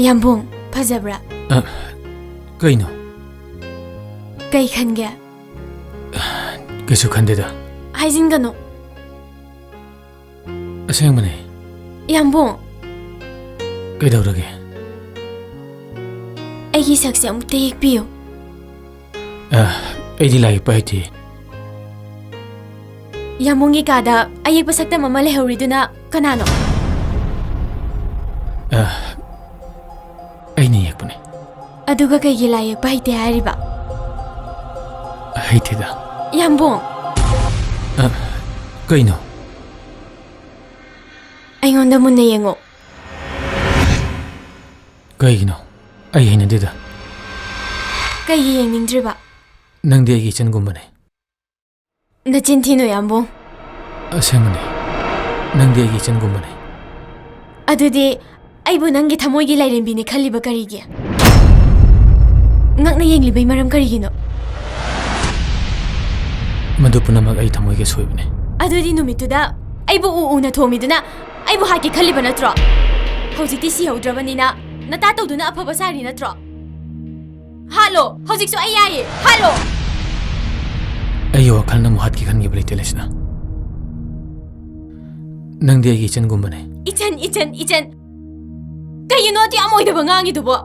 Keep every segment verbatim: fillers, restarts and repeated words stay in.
ꯌꯥꯝꯕꯨꯡ, ꯐꯖꯕ꯭ꯔꯥ? ꯑ, ꯀꯩꯅꯣ? ꯀꯩ ꯈꯟꯒꯦ? ꯀꯩꯁꯨ ꯈꯟꯗꯦꯗ꯫ ꯍꯥꯏꯖꯤꯟꯒꯅꯨ꯫ ꯑꯁꯦꯡꯕꯅꯦ꯫ ꯌꯥꯝꯕꯨꯡ꯫ ꯀꯩꯗꯧꯔꯒꯦ? ꯑꯩꯒꯤ ꯁꯛꯁꯦ ꯑꯃꯨꯛꯇ ꯌꯦꯛꯄꯤꯌꯨ꯫ ꯑ, ꯑꯩꯗꯤ ꯂꯥꯏ ꯌꯦꯛꯄ ꯍꯩꯇꯦ꯫ ꯌꯥꯝꯕꯨꯡꯒꯤ ꯀꯥꯗ ꯑꯌꯦꯛꯄ ꯁꯛꯇꯝ ꯑꯃ ꯂꯩꯍꯧꯔꯤꯗꯨꯅ ꯀꯅꯥꯅꯣ? ꯑ, ꯑꯩꯅ ꯌꯦꯛꯄꯅꯦ꯫ ꯑꯗꯨꯒ ꯀꯩꯒꯤ ꯂꯥꯏ ꯌꯦꯛꯄ ꯍꯩꯇꯦ ꯍꯥꯏꯔꯤꯕ? ꯍꯩꯇꯦꯗ꯫ ꯌꯥꯝꯕꯨꯡ! ꯑ, ꯀꯩꯅꯣ? ꯑꯩꯉꯣꯟꯗ ꯃꯨꯟꯅ ꯌꯦꯡꯉꯣ꯫ ꯀꯩꯒꯤꯅꯣ? ꯑꯩ ꯍꯩꯅꯗꯦꯗ꯫ ꯀꯩꯒꯤ ꯌꯦꯡꯅꯤꯡꯗ꯭ꯔꯤꯕ? ꯅꯪꯗꯤ ꯑꯩꯒꯤ ꯏꯆꯟꯒꯨꯝꯕꯅꯦ꯫ ꯅꯆꯤꯟ ꯊꯤꯅꯨ, ꯌꯥꯝꯕꯨꯡ꯫ ꯑꯁꯦꯡꯕꯅꯦ꯫ ꯅꯪꯗꯤ ꯑꯩꯒꯤ ꯏꯆꯟꯒꯨꯝꯕꯅꯦ꯫ ꯑꯗꯨꯗꯤ ꯑꯩꯕꯨ ꯅꯪꯒꯤ ꯊꯃꯣꯏꯒꯤ ꯂꯥꯏꯔꯦꯝꯕꯤꯅꯤ ꯈꯜꯂꯤꯕ ꯀꯔꯤꯒꯤ? ꯉꯛꯅ ꯌꯦꯡꯂꯤꯕꯩ ꯃꯔꯝ ꯀꯔꯤꯒꯤꯅꯣ? ꯃꯗꯨ ꯄꯨꯝꯅꯃꯛ ꯑꯩ ꯊꯃꯣꯏꯒꯤ ꯑꯁꯣꯏꯕꯅꯦ꯫ ꯑꯗꯨꯗꯤ ꯅꯨꯃꯤꯠꯇꯨꯗ ꯑꯩꯕꯨ ꯎ ꯎꯅ ꯊꯣꯝꯃꯤꯗꯨꯅ ꯑꯩꯕꯨ ꯍꯥꯠꯀꯦ ꯈꯜꯂꯤꯕ ꯅꯠꯇ꯭ꯔꯣ? ꯍꯧꯖꯤꯛꯇꯤ ꯁꯤꯍꯧꯗ꯭ꯔꯕꯅꯤꯅ ꯅꯇꯥ ꯇꯧꯗꯨꯅ ꯑꯐꯕ ꯁꯥꯔꯤ ꯅꯠꯇ꯭ꯔꯣ? ꯍꯥꯠꯂꯣ! ꯍꯧꯖꯤꯛꯁꯨ ꯑꯩ ꯌꯥꯏꯌꯦ! ꯍꯥꯠꯂꯣ! ꯑꯩꯒꯤ ꯋꯥꯈꯜꯅ ꯑꯃꯨꯛ ꯍꯥꯠꯀꯦ ꯈꯟꯈꯤꯕ ꯂꯩꯇꯦ, ꯂꯩꯁꯅꯥ꯫ ꯅꯪꯗꯤ ꯑꯩꯒꯤ ꯏꯆꯟꯒꯨꯝꯕꯅꯦ꯫ ꯏꯆꯟ, ꯏꯆꯟ, ꯏꯆꯟ! ꯀꯩꯒꯤꯅꯣ ꯑꯗꯨ ꯌꯥꯝ ꯑꯣꯏꯗꯕ ꯉꯥꯡꯉꯤꯗꯨꯕꯣ?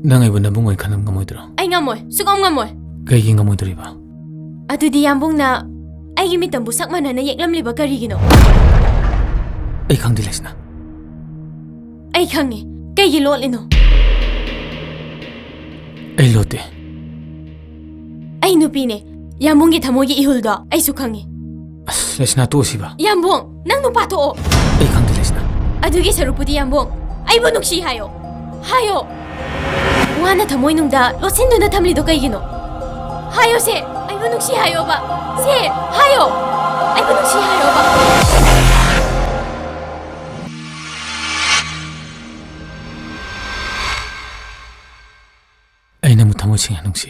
ꯅꯪ ꯑꯩꯕꯨ ꯅꯕꯨꯡ ꯑꯣꯏꯅ ꯈꯟꯕ ꯉꯝꯃꯣꯏꯗ꯭ꯔꯣ? ꯑꯩ ꯉꯝꯃꯣꯏ, ꯁꯨꯛꯉꯝ ꯉꯝꯃꯣꯏ꯫ ꯀꯩꯒꯤ ꯉꯝꯃꯣꯏꯗꯣꯔꯤꯕ? ꯑꯗꯨꯗꯤ ꯌꯥꯝꯕꯨꯡꯅ ꯑꯩꯒꯤ ꯃꯤꯇꯝꯕꯨ ꯁꯛ ꯃꯥꯟꯅꯅ ꯌꯦꯛꯂꯝꯂꯤꯕ ꯀꯔꯤꯒꯤꯅꯣ? ꯑꯩ ꯈꯪꯗꯦ, ꯂꯩꯁꯅꯥ꯫ ꯑꯩ ꯈꯪꯉꯦ꯫ ꯀꯩꯒꯤ ꯂꯣꯠꯂꯤꯅꯣ? ꯑꯩ ꯂꯣꯠꯇꯦ꯫ ꯑꯩ ꯅꯨꯄꯤꯅꯦ꯫ ꯌꯥꯝꯕꯨꯡꯒꯤ ꯊꯃꯣꯏꯒꯤ ꯏꯍꯨꯜꯗꯣ ꯑꯩꯁꯨ ꯈꯪꯉꯤ꯫ ꯑꯁ, ꯂꯩꯁꯅꯥ, ꯇꯣꯛꯑꯁꯤꯕ꯫ ꯌꯥꯝꯕꯨꯡ, ꯅꯪ ꯅꯨꯄꯥ ꯊꯣꯛꯑꯣ꯫ ꯑꯩ ꯈꯪꯗꯦ, ꯂꯩꯁꯅꯥ꯫ ꯑꯗꯨꯒꯤ ꯁꯔꯨꯛꯄꯨꯗꯤ, ꯌꯥꯝꯕꯨꯡ, ꯑꯩꯕꯨ ꯅꯨꯡꯁꯤ ꯍꯥꯏꯌꯣ꯫ ꯍꯥꯏꯌꯣ꯫ ꯋꯥꯅ ꯊꯃꯣꯏꯅꯨꯡꯗ ꯂꯣꯠꯁꯤꯟꯗꯨꯅ ꯊꯝꯂꯤꯗꯣ ꯀꯩꯒꯤꯅꯣ? ꯍꯥꯏꯌꯣꯁꯦ, ꯑꯩꯕꯨ ꯅꯨꯡꯁꯤ ꯍꯥꯏꯌꯣꯕ꯫ ꯁꯦ, ꯍꯥꯏꯌꯣ꯫ ꯑꯩꯕꯨ ꯅꯨꯡꯁꯤ ꯍꯥꯏꯌꯣꯕ꯫ ꯑꯩ ꯅꯪꯕꯨ ꯊꯃꯣꯏ ꯁꯦꯡꯅ ꯅꯨꯡꯁꯤ꯫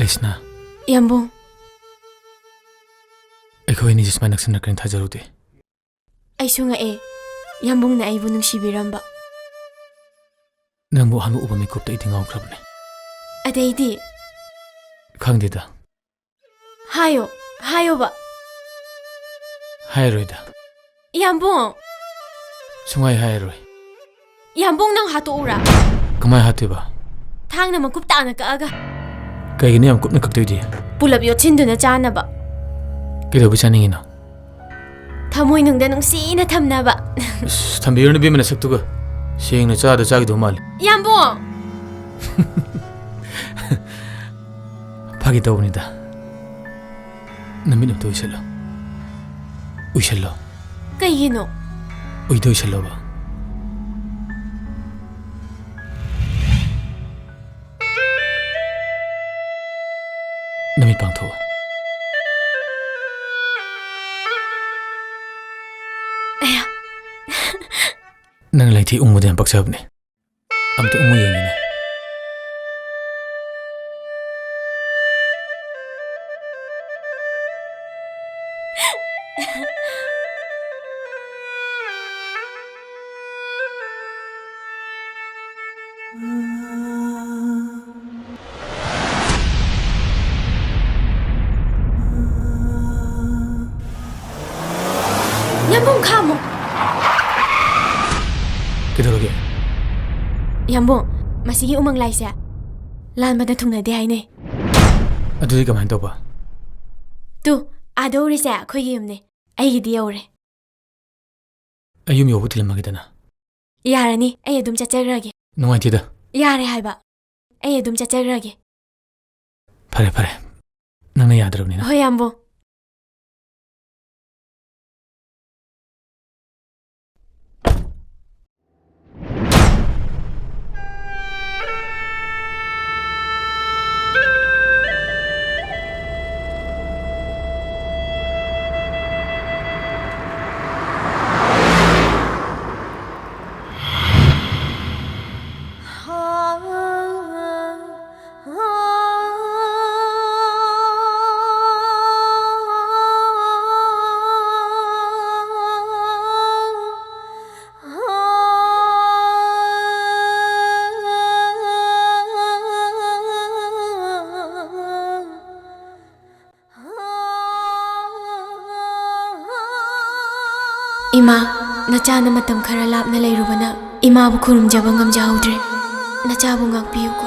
ꯀ꯭ꯔꯤꯁꯅ꯫ ꯌꯥꯝꯕꯨꯡ꯫ ꯑꯩꯈꯣꯏ ꯑꯅꯤꯁꯦ ꯁꯨꯃꯥꯏꯅ ꯅꯛꯁꯤꯟꯅꯔꯛꯀꯅꯤ ꯊꯥꯖꯔꯨꯗꯦ꯫ ꯑꯩꯁꯨ ꯉꯛꯑꯦ, ꯌꯥꯝꯕꯨꯡꯅ ꯑꯩꯕꯨ ꯅꯨꯡꯁꯤꯕꯤꯔꯝꯕ꯫ ꯅꯪꯕꯨ ꯑꯍꯥꯟꯕ ꯎꯕ ꯃꯤꯀꯨꯞꯇ ꯑꯩꯗꯤ ꯉꯥꯎꯈ꯭ꯔꯕꯅꯦ꯫ ꯑꯗꯩꯗꯤ? ꯈꯪꯗꯦꯗ꯫ ꯍꯥꯏꯌꯣ, ꯍꯥꯏꯌꯣꯕ꯫ ꯍꯥꯏꯔꯣꯏꯗ꯫ ꯌꯥꯝꯕꯨꯡ! ꯁꯨꯡꯍꯥꯏ ꯍꯥꯏꯔꯣꯏ꯫ ꯌꯥꯝꯕꯨꯡ, ꯅꯪ ꯍꯥꯠꯇꯣꯛꯎꯔꯥ? ꯀꯃꯥꯏ ꯍꯥꯠꯇꯣꯏꯕ? ꯊꯥꯡꯅ ꯃꯀꯨꯞ ꯇꯥꯅ ꯀꯛꯑꯒ꯫ ꯀꯩꯒꯤꯅꯣ ꯌꯥꯝ ꯀꯨꯞꯅ ꯀꯛꯇꯣꯏꯗꯤ? ꯄꯨꯂꯞ ꯌꯣꯠꯁꯤꯟꯗꯨꯅ ꯆꯥꯅꯕ꯫ ꯀꯩꯗꯧꯕꯩ ꯆꯥꯅꯤꯡꯉꯤꯅꯣ? ꯊꯃꯣꯏꯅꯨꯡꯗ ꯅꯨꯡꯁꯤꯅ ꯊꯝꯅꯕ꯫ ꯑꯁ, ꯊꯝꯕꯤꯔꯨꯅꯨ ꯏꯕꯦꯝꯃ ꯅꯁꯛꯇꯨꯒ꯫ ꯁꯦꯡꯅ ꯆꯥꯗ ꯆꯥꯈꯤꯗꯧ ꯃꯥꯜꯂꯦ꯫ ꯌꯥꯝꯕꯨꯡ! ꯐꯥꯒꯤ ꯇꯧꯕꯅꯤꯗ꯫ ꯅꯃꯤꯠ ꯑꯝꯇ ꯎꯏꯁꯜꯂꯣ꯫ ꯎꯏꯁꯜꯂꯣ꯫ ꯀꯩꯒꯤꯅꯣ? ꯎꯏꯗ ꯎꯏꯁꯜꯂꯣꯕ꯫ ꯅꯃꯤꯠ ꯄꯥꯡꯊꯣꯛꯑꯣ꯫ ꯑꯌꯥ꯫ ꯅꯪ ꯂꯩꯊꯤ ꯎꯪꯕꯗ ꯌꯥꯝ ꯄꯛꯆꯕꯅꯦ꯫ ꯑꯝꯇ ꯎꯪꯉꯨ ꯌꯦꯡꯒꯦꯅꯦ꯫ ꯌꯥꯝꯕꯨꯡ, ꯈꯥꯝꯃꯣ꯫ ꯀꯩꯗꯧꯔꯒꯦ? ꯌꯥꯝꯕꯨꯡ, ꯃꯁꯤꯒꯤ ꯎꯃꯪ ꯂꯥꯏꯁꯦ ꯂꯥꯟꯕꯗ ꯊꯨꯡꯅꯗꯦ ꯍꯥꯏꯅꯩ꯫ ꯑꯗꯨꯗꯤ ꯀꯃꯥꯏꯅ ꯇꯧꯕ? ꯇꯨ, ꯑꯥꯗ ꯎꯔꯤꯁꯦ ꯑꯩꯈꯣꯏꯒꯤ ꯌꯨꯝꯅꯦ꯫ ꯑꯩꯒꯤꯗꯤ ꯌꯧꯔꯦ꯫ ꯑꯩ ꯌꯨꯝ ꯌꯧꯕ ꯊꯤꯜꯂꯝꯃꯒꯦꯗꯅ꯫ ꯌꯥꯔꯅꯤ, ꯑꯩ ꯑꯗꯨꯝ ꯆꯠꯆꯈ꯭ꯔꯒꯦ꯫ ꯅꯨꯡꯉꯥꯏꯇꯦꯗ꯫ ꯌꯥꯔꯦ ꯍꯥꯏꯕ, ꯑꯩ ꯑꯗꯨꯝ ꯆꯠꯆꯈ꯭ꯔꯒꯦ꯫ ꯐꯔꯦ, ꯐꯔꯦ, ꯅꯪꯅ ꯌꯥꯗ꯭ꯔꯕꯅꯤꯅ꯫ ꯍꯣꯏ, ꯌꯥꯝꯕꯨꯡ꯫ ꯏꯃꯥ, ꯅꯆꯥꯅ ꯃꯇꯝ ꯈꯔ ꯂꯥꯞꯅ ꯂꯩꯔꯨꯕꯅ ꯏꯃꯥꯕꯨ ꯈꯨꯔꯨꯝꯖꯕ ꯉꯝꯖꯍꯧꯗ꯭ꯔꯦ꯫ ꯅꯆꯥꯕꯨ ꯉꯥꯛꯄꯤꯌꯨꯀꯣ꯫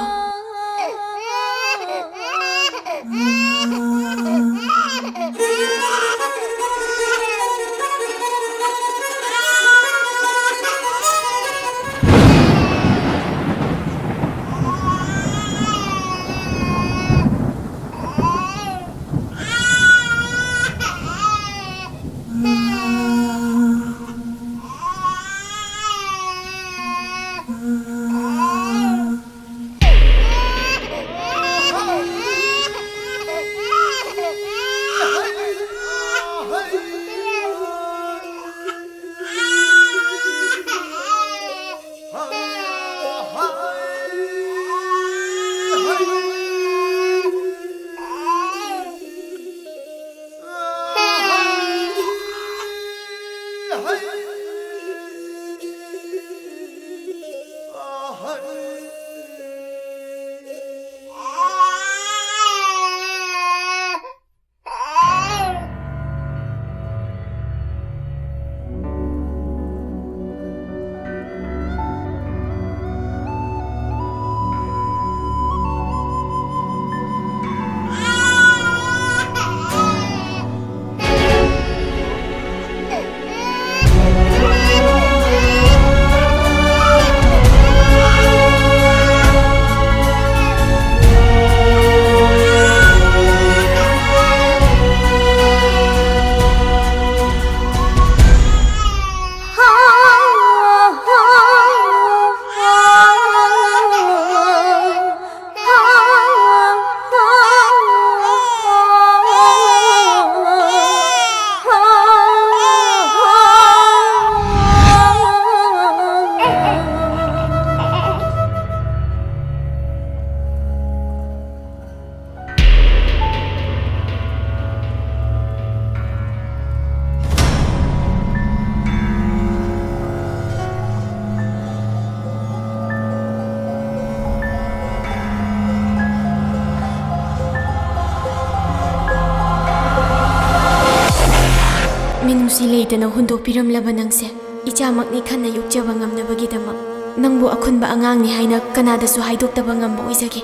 ꯅꯨꯡꯁꯤ ꯂꯩꯇꯅ ꯍꯨꯟꯗꯣꯛꯄꯤꯔꯝꯂꯕ ꯅꯪꯁꯦ, ꯏꯆꯥꯃꯛꯅꯤ ꯈꯟꯅ ꯌꯣꯛꯆꯕ ꯉꯝꯅꯕꯒꯤꯗꯃꯛ ꯅꯪꯕꯨ ꯑꯈꯨꯟꯕ ꯑꯉꯥꯡꯅꯤ ꯍꯥꯏꯅ ꯀꯅꯥꯗꯁꯨ ꯍꯥꯏꯗꯣꯛꯇꯕ ꯉꯝꯕ ꯑꯣꯏꯖꯒꯦ꯫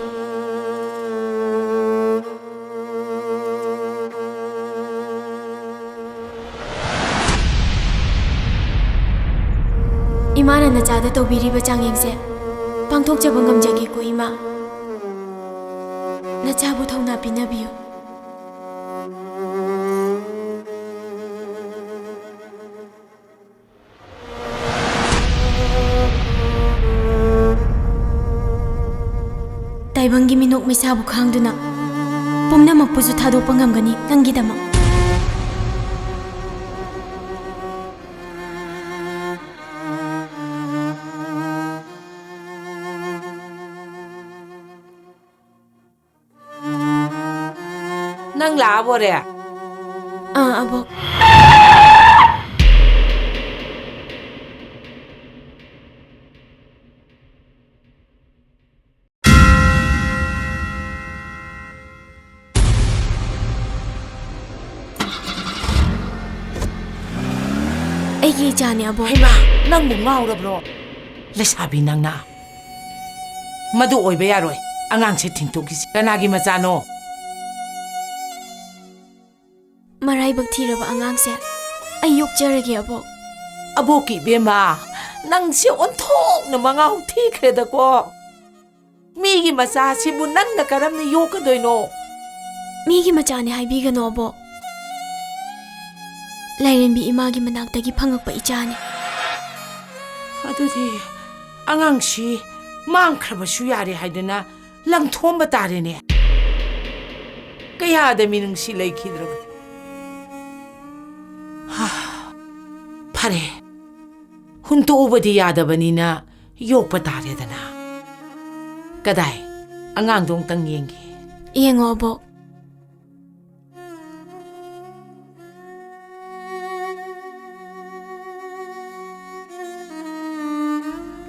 ꯏꯃꯥꯅ ꯅꯆꯥꯗ ꯇꯧꯕꯤꯔꯤꯕ ꯆꯥꯡꯌꯦꯡꯁꯦ ꯄꯥꯡꯊꯣꯛꯆꯕ ꯉꯝꯖꯒꯦꯀꯣ, ꯏꯃꯥ꯫ ꯅꯆꯥꯕꯨ ꯊꯧꯅꯥ ꯄꯤꯅꯕꯤꯌꯨ꯫ ꯇꯥꯏꯕꯪꯒꯤ ꯃꯤꯅꯣꯛ ꯃꯩꯁꯥꯕꯨ ꯈꯥꯡꯗꯨꯅ ꯄꯨꯝꯅꯃꯛꯄꯨꯁꯨ ꯊꯥꯗꯣꯛꯄ ꯉꯝꯒꯅꯤ ꯅꯪꯒꯤꯗꯃꯛ꯫ ꯅꯪ ꯂꯥꯛꯑꯕꯣꯔꯦ? ꯑꯥ, ꯑꯕꯣꯛ꯫ ꯑꯩꯒꯤ ꯏꯆꯥꯅꯦ, ꯑꯕꯣꯛ꯫ ꯍꯩꯃꯥ, ꯅꯪꯕꯨ ꯉꯥꯎꯔꯕ꯭ꯔꯣ? ꯂꯩꯁꯥꯕꯤ ꯅꯪꯅ꯫ ꯃꯗꯨ ꯑꯣꯏꯕ ꯌꯥꯔꯣꯏ꯫ ꯑꯉꯥꯡꯁꯦ ꯊꯤꯟꯇꯣꯛꯈꯤꯁꯤ꯫ ꯀꯅꯥꯒꯤ ꯃꯆꯥꯅꯣ? ꯃꯔꯥꯏꯕꯛ ꯊꯤꯔꯕ ꯑꯉꯥꯡꯁꯦ ꯑꯩ ꯌꯣꯛꯆꯔꯒꯦ, ꯑꯕꯣꯛ꯫ ꯑꯕꯣꯛꯀꯤ ꯏꯕꯦꯝꯃ, ꯅꯪꯁꯦ ꯑꯣꯟꯊꯣꯛꯅ ꯃꯉꯥꯎ ꯊꯤꯈ꯭ꯔꯦꯗꯀꯣ꯫ ꯃꯤꯒꯤ ꯃꯆꯥꯁꯤꯕꯨ ꯅꯪꯅ ꯀꯔꯝꯅ ꯌꯣꯛꯀꯗꯣꯏꯅꯣ? ꯃꯤꯒꯤ ꯃꯆꯥꯅꯤ ꯍꯥꯏꯕꯤꯒꯅꯣ, ꯑꯕꯣꯛ꯫ ꯂꯥꯏꯔꯦꯝꯕꯤ ꯏꯃꯥꯒꯤ ꯃꯅꯥꯛꯇꯒꯤ ꯐꯪꯉꯛꯄ ꯏꯆꯥꯅꯤ꯫ ꯑꯗꯨꯗꯤ ꯑꯉꯥꯡꯁꯤ ꯃꯥꯡꯈ꯭ꯔꯕꯁꯨ ꯌꯥꯔꯦ ꯍꯥꯏꯗꯅ ꯂꯪꯊꯣꯛꯑꯝꯕ ꯇꯥꯔꯦꯅꯦ꯫ ꯀꯌꯥꯗ ꯃꯤꯅꯨꯡꯁꯤ ꯂꯩꯈꯤꯗ꯭ꯔꯕꯅꯤ꯫ ꯍꯥ, ꯐꯔꯦ, ꯍꯨꯟꯇꯣꯛꯎꯕꯗꯤ ꯌꯥꯗꯕꯅꯤꯅ ꯌꯣꯛꯄ ꯇꯥꯔꯦꯗꯅ꯫ ꯀꯗꯥꯏ, ꯑꯉꯥꯡꯗꯣ ꯑꯃꯨꯛꯇꯪ ꯌꯦꯡꯒꯦ꯫ ꯌꯦꯡꯉꯣ, ꯑꯕꯣꯛ꯫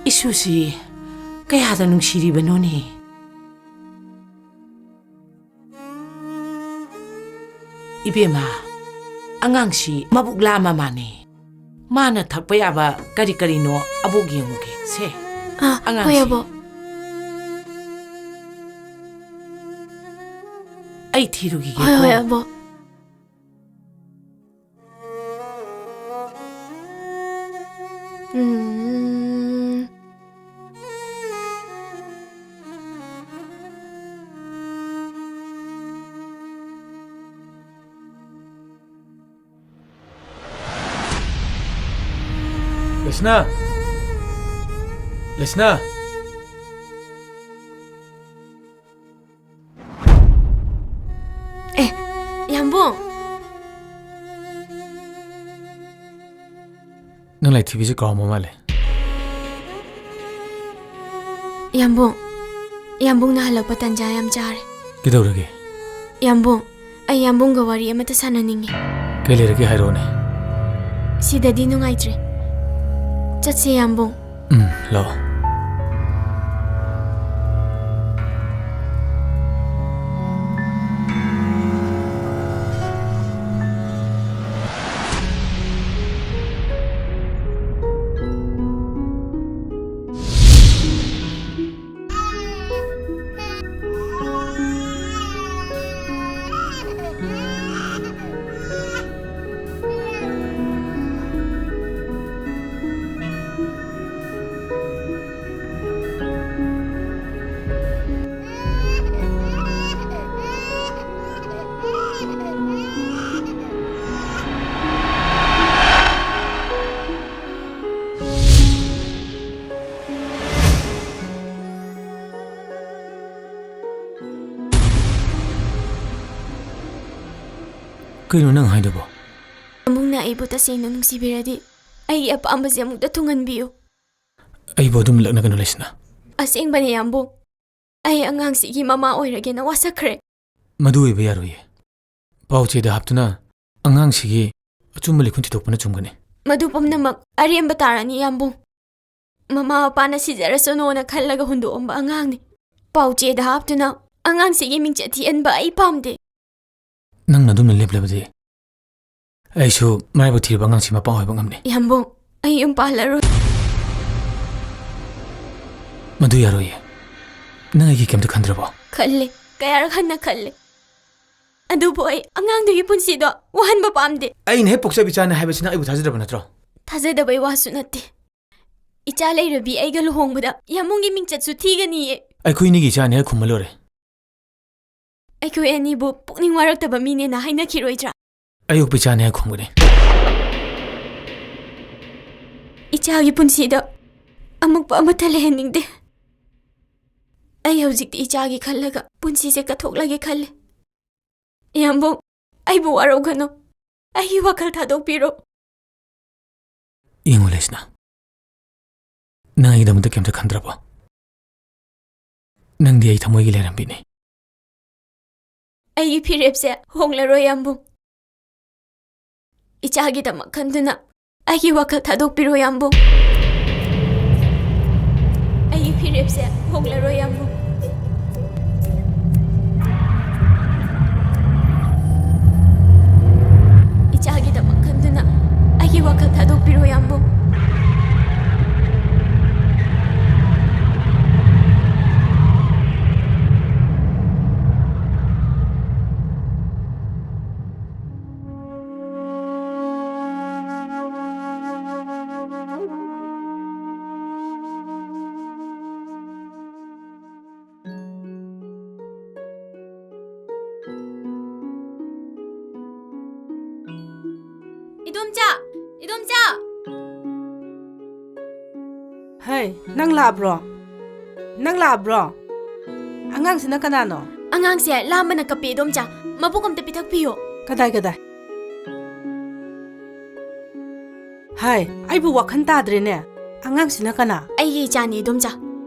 ꯏꯁꯨꯁꯤ ꯀꯌꯥꯗ ꯅꯨꯡꯁꯤꯔꯤꯕꯅꯣꯅꯦ꯫ ꯏꯕꯦꯝꯃ, ꯑꯉꯥꯡꯁꯤ ꯃꯕꯨꯛ ꯂꯥꯝꯃ ꯃꯥꯅꯦ꯫ ꯃꯥꯅ ꯊꯛꯄ ꯌꯥꯕ ꯀꯔꯤ ꯀꯔꯤꯅꯣ ꯑꯕꯣꯛ ꯌꯦꯡꯉꯨꯒꯦ꯫ ꯁꯦ, ꯑꯥ, ꯑꯉꯥꯡꯁꯤ꯫ ꯍꯣꯏ, ꯑꯕꯣꯛ꯫ ꯑꯩ ꯊꯤꯔꯨꯈꯤꯒꯦꯀꯣ꯫ ꯍꯣꯏ, ꯍꯣꯏ, ꯑꯕꯣꯛ꯫ ꯎꯝ꯫ ꯂꯩꯁꯅꯥ! ꯂꯩꯁꯅꯥ! ꯑꯦ, ꯌꯥꯝꯕꯨꯡ! ꯅꯪ ꯂꯥꯏꯊꯤꯕꯤꯁꯦ ꯀꯥꯎꯔꯝꯕ ꯃꯥꯜꯂꯦ꯫ ꯌꯥꯝꯕꯨꯡ, ꯌꯥꯝꯕꯨꯡꯅ ꯍꯜꯂꯛꯄ ꯇꯟꯖꯥ ꯌꯥꯝ ꯆꯥꯔꯦ꯫ ꯀꯩꯗꯧꯔꯒꯦ? ꯌꯥꯝꯕꯨꯡ, ꯑꯩ ꯌꯥꯝꯕꯨꯡꯒ ꯋꯥꯔꯤ ꯑꯃꯇ ꯁꯥꯟꯅꯅꯤꯡꯉꯤ꯫ ꯀꯩ ꯂꯩꯔꯒꯦ ꯍꯥꯏꯔꯛꯑꯣꯅꯦ꯫ ꯁꯤꯗꯗꯤ ꯅꯨꯡꯉꯥꯏꯇ꯭ꯔꯦ꯫ ꯆꯠꯁꯦ, ꯌꯥꯝꯕꯨꯡ꯫ ꯎꯝ, ꯂꯥꯛꯑꯣ꯫ ꯀꯩꯅꯣ ꯅꯪ ꯍꯥꯏꯗꯨꯕꯣ? ꯌꯥꯝꯕꯨꯡꯅ ꯑꯩꯕꯨ ꯇꯁꯦꯡꯅ ꯅꯨꯡꯁꯤꯕꯤꯔꯗꯤ, ꯑꯩꯒꯤ ꯑꯄꯥꯝꯕꯁꯦ ꯑꯃꯨꯛꯇ ꯊꯨꯡꯍꯟꯕꯤꯌꯨ꯫ ꯑꯩꯕꯨ ꯑꯗꯨꯝ ꯂꯛꯅꯒꯅꯨ, ꯂꯩꯁꯅꯥ꯫ ꯑꯁꯦꯡꯕꯅꯦ, ꯌꯥꯝꯕꯨꯡ꯫ ꯑꯩ ꯑꯉꯥꯡꯁꯤꯒꯤ ꯃꯃꯥ ꯑꯣꯏꯔꯒꯦꯅ ꯋꯥꯁꯛꯈ꯭ꯔꯦ꯫ ꯃꯗꯨ ꯑꯣꯏꯕ ꯌꯥꯔꯣꯏꯌꯦ꯫ ꯄꯥꯎ ꯆꯦꯗ ꯍꯥꯞꯇꯨꯅ ꯑꯉꯥꯡꯁꯤꯒꯤ ꯑꯆꯨꯝꯕ ꯂꯤꯈꯨꯟ ꯊꯤꯗꯣꯛꯄꯅ ꯆꯨꯝꯒꯅꯤ꯫ ꯃꯗꯨ ꯄꯨꯝꯅꯃꯛ ꯑꯔꯦꯝꯕ ꯇꯥꯔꯅꯤ, ꯌꯥꯝꯕꯨꯡ꯫ ꯃꯃꯥ ꯃꯄꯥꯅ ꯁꯤꯖꯔꯁꯅꯣꯅ ꯈꯜꯂꯒ ꯍꯨꯟꯗꯣꯛꯑꯝꯕ ꯑꯉꯥꯡꯅꯤ꯫ ꯄꯥꯎ ꯆꯦꯗ ꯍꯥꯞꯇꯨꯅ ꯑꯉꯥꯡꯁꯤꯒꯤ ꯃꯤꯡꯆꯠ ꯊꯤꯍꯟꯕ ꯑꯩ ꯄꯥꯝꯗꯦ꯫ ꯅꯪꯅ ꯑꯗꯨꯝꯅ ꯂꯦꯞꯂꯕꯗꯤ ꯑꯩꯁꯨ ꯃꯔꯥꯏꯕꯛ ꯊꯤꯔꯕ ꯑꯉꯥꯡꯁꯤ ꯃꯄꯥ ꯑꯣꯏꯕ ꯉꯝꯅꯤ꯫ ꯌꯥꯝꯕꯨꯡ, ꯑꯩ ꯌꯨꯝ ꯄꯥꯜꯂꯔꯣꯏ꯫ ꯃꯗꯨ ꯌꯥꯔꯣꯏꯌꯦ꯫ ꯅꯪ ꯑꯩꯒꯤ ꯀꯩꯝꯇ ꯈꯟꯗ꯭ꯔꯕꯣ? ꯈꯜꯂꯦ, ꯀꯌꯥꯔꯛ ꯍꯟꯅ ꯈꯜꯂꯦ꯫ ꯑꯗꯨꯕꯨ ꯑꯩ ꯑꯉꯥꯡꯗꯨꯒꯤ ꯄꯨꯟꯁꯤꯗꯣ ꯋꯥꯍꯟꯕ ꯄꯥꯝꯗꯦ꯫ ꯑꯩꯅ ꯍꯦꯛ ꯄꯣꯛꯆꯕ ꯏꯆꯥꯅꯤ ꯍꯥꯏꯕꯁꯤ ꯅꯪ ꯑꯩꯕꯨ ꯊꯥꯖꯗꯕ ꯅꯠꯇ꯭ꯔꯣ? ꯊꯥꯖꯗꯕꯩ ꯋꯥꯁꯨ ꯅꯠꯇꯦ꯫ ꯏꯆꯥ ꯂꯩꯔꯕꯤ ꯑꯩꯒ ꯂꯨꯍꯣꯡꯕꯗ ꯌꯥꯝꯕꯨꯡꯒꯤ ꯃꯤꯡꯆꯠꯁꯨ ꯊꯤꯒꯅꯤꯌꯦ꯫ ꯑꯩꯈꯣꯏ ꯑꯅꯤꯒꯤ ꯏꯆꯥꯅꯤ ꯍꯥꯏ ꯈꯨꯝꯃ ꯂꯣꯏꯔꯦ꯫ ꯑꯩꯈꯣꯏ ꯑꯅꯤꯕꯨ ꯄꯨꯛꯅꯤꯡ ꯋꯥꯔꯛꯇꯕ ꯃꯤꯅꯦꯅ ꯍꯥꯏꯅꯈꯤꯔꯣꯏꯗ꯭ꯔꯥ? ꯑꯌꯣꯛꯄ ꯏꯆꯥꯅꯤ ꯍꯥꯏ ꯈꯨꯝꯒꯅꯤ꯫ ꯏꯆꯥꯒꯤ ꯄꯨꯟꯁꯤꯗ ꯑꯃꯛꯄ ꯑꯃꯠꯇ ꯂꯩꯍꯟꯅꯤꯡꯗꯦ꯫ ꯑꯩ ꯍꯧꯖꯤꯛꯇꯤ ꯏꯆꯥꯒꯤ ꯈꯜꯂꯒ ꯄꯨꯟꯁꯤꯁꯦ ꯀꯠꯊꯣꯛꯂꯒꯦ ꯈꯜꯂꯦ꯫ ꯏꯌꯥꯝꯕꯧ, ꯑꯩꯕꯨ ꯋꯥꯔꯧꯒꯅꯨ꯫ ꯑꯩꯒꯤ ꯋꯥꯈꯜ ꯊꯥꯗꯣꯛꯄꯤꯔꯣ꯫ ꯌꯦꯡꯉꯨ ꯂꯩꯁꯅꯥ, ꯅꯪ ꯑꯩꯒꯤꯗꯃꯛꯇ ꯀꯩꯝꯇ ꯈꯟꯗ꯭ꯔꯕꯣ? ꯅꯪꯗꯤ ꯑꯩ ꯊꯃꯣꯏꯒꯤ ꯂꯩꯔꯝꯕꯤꯅꯤ꯫ ꯑꯩꯒꯤ ꯐꯤꯔꯦꯞꯁꯦ ꯍꯣꯡꯂꯔꯣꯏ, ꯌꯥꯝꯕꯨꯡ꯫ ꯏꯆꯥꯒꯤꯗꯃꯛ ꯈꯟꯗꯨꯅ ꯑꯩꯒꯤ ꯋꯥꯈꯜ ꯊꯥꯗꯣꯛꯄꯤꯔꯣ, ꯌꯥꯝꯕꯨꯡ꯫ ꯑꯩꯒꯤ ꯐꯤꯔꯦꯞꯁꯦ ꯍꯣꯡꯂꯔꯣꯏ, ꯌꯥꯝꯕꯨꯡ꯫ ꯏꯆꯥꯒꯤꯗꯃꯛ ꯈꯟꯗꯨꯅ ꯑꯩꯒꯤ ꯋꯥꯈꯜ ꯊꯥꯗꯣꯛꯄꯤꯔꯣ, ꯌꯥꯝꯕꯨꯡ꯫ ꯏꯗꯣꯝꯆꯥ! ꯏꯗꯣꯝꯆꯥ! ꯍꯩ, ꯅꯪ ꯂꯥꯛꯑꯕ꯭ꯔꯣ? ꯅꯪ ꯂꯥꯛꯑꯕ꯭ꯔꯣ? ꯑꯉꯥꯡꯁꯤꯅ ꯀꯅꯥꯅꯣ? ꯑꯉꯥꯡꯁꯦ ꯂꯥꯝꯕꯅ ꯀꯞꯄꯦ, ꯏꯗꯣꯝꯆꯥ꯫ ꯃꯕꯨꯛ ꯑꯝꯇ ꯄꯤꯊꯛꯄꯤꯌꯣ꯫ ꯀꯗꯥꯏ, ꯀꯗꯥꯏ? ꯍꯥꯏ, ꯑꯩꯕꯨ ꯋꯥꯈꯜ ꯇꯥꯗ꯭ꯔꯦꯅꯦ꯫ ꯑꯉꯥꯡꯁꯤꯅ ꯀꯅꯥ? ꯑꯩꯒꯤ ꯏꯆꯥꯅꯤ, ꯏꯗꯣꯝꯆꯥ꯫